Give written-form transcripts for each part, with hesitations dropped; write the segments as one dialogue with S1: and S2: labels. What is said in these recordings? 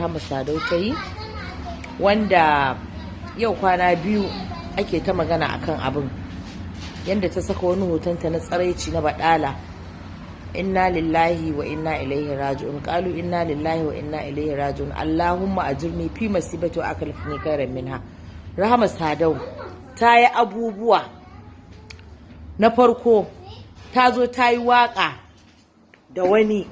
S1: Rahama Sadau ta yi, wanda yau kwana 2 ake ta magana akan abin, yadda ta saka wani hotonta na tsaraici na baɗala. Inna lillahi wa inna ilaihi raji'un. Qalu inna lillahi wa inna ilaihi raji'un. Allahumma ajirni fi masibati wa akhlifni khairan minha. Rahama Sadau ta yi abubuwa. Na farko, ta zo ta yi waka da wani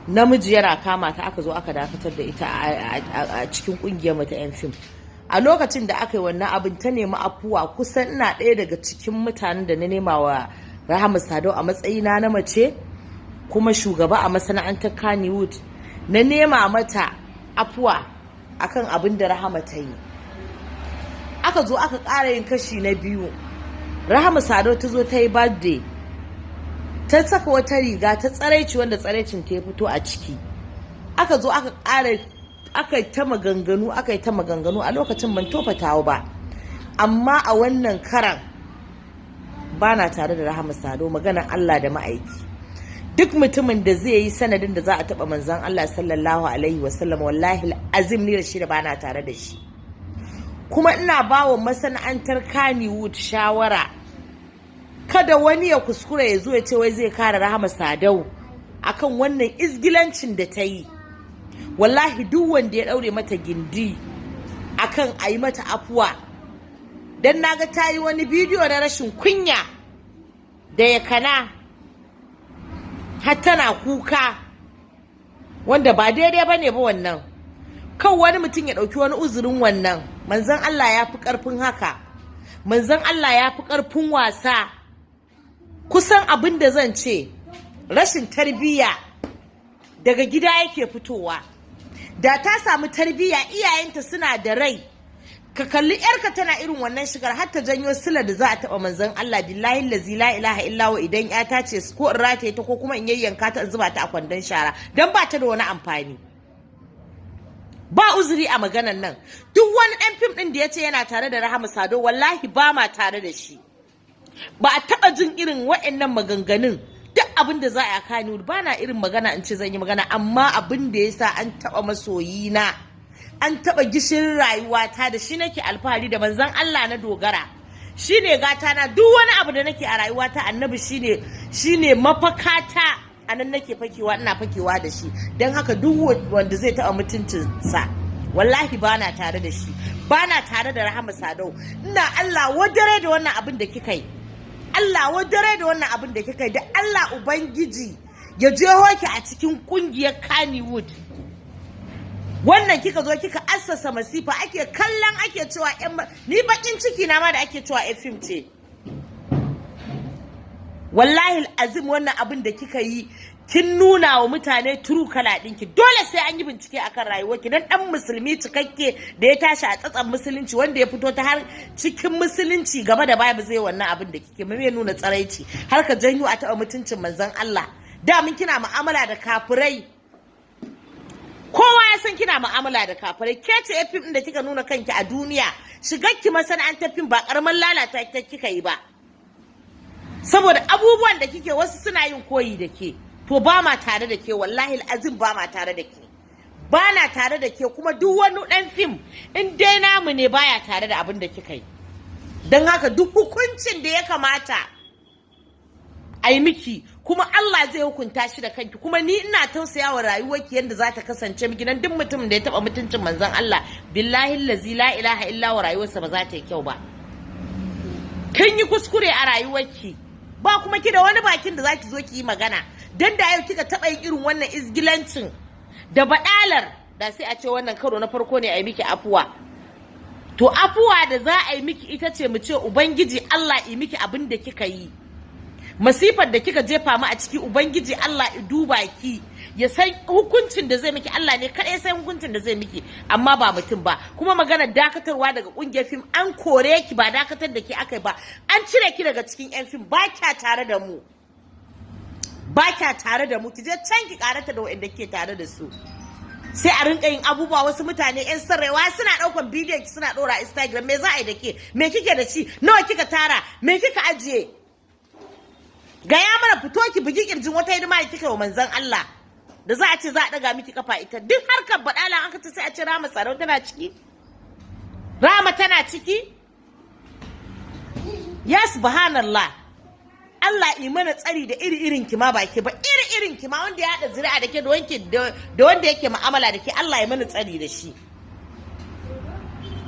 S1: namiji yana kama ta, aka zo aka dakatar da ita a cikin kungiyar mata 'yan fim. A lokacin da aka yi wannan abin, ta nemi afuwa. Kusan ina ɗaya daga cikin mutanen da na nema wa Rahama Sadau, a matsayina na mace kuma shugaba a masana'antar Kannywood, na nema mata afuwa akan abin da Rahama ta yi. Aka zo aka ƙara yin kashi na biyu. Rahama Sadau ta zo ta yi birthday, ta saka wata riga ta tsaraici wanda tsaraicin ta ya fito a ciki. Aka zo aka ƙara, aka ta maganganu, aka yi ta maganganu. A lokacin ban tofa tawo ba, amma a wannan karan ba na tare da Rahama Sadau. Maganar Allah da ma'aiki, duk mutumin da zai yi sanadin da za a taɓa manzon Allah sallallahu alaihi wasallam, wallahi azim ni da shi da ba na tare da shi. Kuma ina ba wa masana'antar Kannywood shawara, kada wani ya kuskura ya zo ya ce wai zai kare Rahama Sadau akan wannan izgilancin da ta yi. Wallahi duk wanda ya daure mata gindi akan a yi mata afuwa, don naga ta yi wani bidiyo na rashin kunya da ya kana har tana kuka, wanda ba daidai ba ne ba. Wannan kan wani mutum ya ɗauki wani uzurin wannan. Manzon Allah ya fi ƙarfin haka, manzon Allah ya fi ƙarfin wasa. Kusan abin da zan ce, rashin tarbiyya daga gida yake fitowa. Da ta samu tarbiyya, iyayenta suna da rai, ka kalli yarka tana irin wannan shigar har ta janyo sila da za a taba manzon Allah, billahi lazi la ilaha illa wa, idan ya ta ce ko in rataye ta ko kuma in yayyanka ta in zuba ta a kwandon shara, dan ba ta da wani amfani. Ba uzuri a maganan nan. Duk wani dan fim din da ya ce yana tare da Rahama Sadau, wallahi ba ma tare da shi. Ba a taba jin irin waɗannan maganganun. Duk abin da za a kani, ba na irin magana in ce zan yi magana, amma abin da ya sa an taba masoyina, an taba gishirin rayuwata da shi nake alfahari, da manzon Allah na dogara, shine gata na. Duk wani abu da nake a rayuwata, Annabi shine mafakata, a nan nake fakewa, ina fakewa da shi. Don haka duk wanda zai taba mutuncinsa, wallahi ba na tare da shi, ba na tare da Rahama Sadau. Ina Allah wadare da wannan abin da kika yi, Allah wadare da wannan abin da kika yi, da Allah Ubangiji ya jeho ki a cikin kungiyar Kannywood. Wannan kika zo kika assasa masifa, ake kallon, ake cewa yan, ni bakin ciki na ma da ake cewa yan fim ce. Wallahi azim, wannan abin da kika yi, kin nuna wa mutane true colour ɗinki. Dole sai an yi bincike akan rayuwarki, dan dan musulmi cikakke da ya tashi a tsatsan musulunci, wanda ya fito ta har cikin musulunci gaba da baya, ba zai wannan abin da kike mai nuna tsaraici har ka janyo a taɓa mutuncin manzon Allah. Da mun kina mu'amala da kafirai, kowa ya san kina mu'amala da kafirai. Ke ce fim ɗin da kika nuna kanki a duniya. Shigarki masana'antar fim ba karamin lalata ta kika yi ba, saboda abubuwan da kike, wasu suna yin koyi da ke. To ba ma tare da ke, wallahi azim ba ma tare da ke, ba na tare da ke. Kuma duk wani dan fim, in dai namu ne, baya tare da abin da kika yi. Don haka duk hukuncin da ya kamata a yi miki, kuma Allah zai hukunta shi da kanki. Kuma ni ina tausaya wa rayuwarki yadda za ta kasance miki, dan duk mutumin da ya taba mutuncin manzon Allah, billahi allazi la ilaha illa wa, rayuwarsa ba za ta yi kyau ba. Kin yi kuskure a rayuwarki, ba kuma ki da wani bakin da za ki zo ki yi magana. Dan da yau kika taba yin irin wannan izgilancin da badalar da, sai a ce wannan karo na farko ne, a yi miki afuwa. To afuwa da za a yi miki ita ce mu ce Ubangiji Allah yi miki abin da kika yi, masifar da kika jefa mu a ciki. Ubangiji Allah ya duba ki, ya san hukuncin da zai miki. Allah ne kaɗai san hukuncin da zai miki, amma ba mutum ba. Kuma maganar dakatarwa daga ƙungiyar fim, an kore ki, ba dakatar da ke aka ba. An cire ki daga cikin 'yan fim. Ba kya tare da mu, ba kya tare da mu. Ki je can ki karata da waɗanda ke tare da su. Sai a rinka yin abubuwa, wasu mutane yan sarrewa suna ɗaukan bidiyon ki suna ɗora Instagram. Me za a yi da ke? Me kike da shi? Nawa kika tara? Me kika ajiye? Gaya mana, fito ki bugi kirjin wata hidima da kika wa manzon Allah. Da za a ce za a daga miki kafa? Ita duk harkar badala aka ce sai a ce Rama Sadau tana ciki, Rama tana ciki. Ya subhanallah, Allah yi mana tsari da iri irin ki ma, ba ke ba, iri irin ki ma, wanda ya haɗa zuri'a da ke da wanda yake mu'amala da ke, Allah ya mana tsari da shi.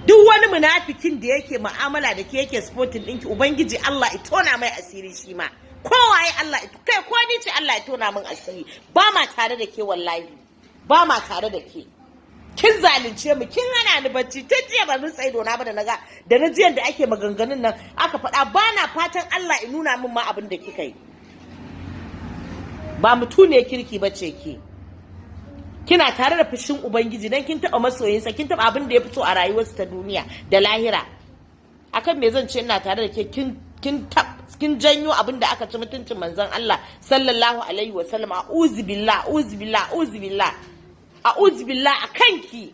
S1: Duk wani munafikin da yake mu'amala da ke, yake supporting ɗinki, Ubangiji Allah ya tona mai asiri shi ma. Kowaye Allah, kai, ko ni ce, Allah ya tona min asiri. Ba ma tare da ke, wallahi ba ma tare da ke. Kin zalunce mu, kin hana ni bacci tun jiya. Ban rutsa ido na ba da naga da na jiyan da ake maganganun nan aka faɗa. Ba na fatan Allah ya nuna min ma abin da kika yi. Ba mutune kirki ba ce ke. Kina tare da fushin Ubangiji dan kin taɓa masoyinsa, kin taɓa abin da ya fito a rayuwarsa ta duniya da lahira. Akan me zan ce ina tare da ke? Kin janyo abin da aka ci mutuncin manzon Allah sallallahu alaihi wa sallam. A'udhu billah, a'udhu billah, a'udhu billah, a'udhu billah a kanki.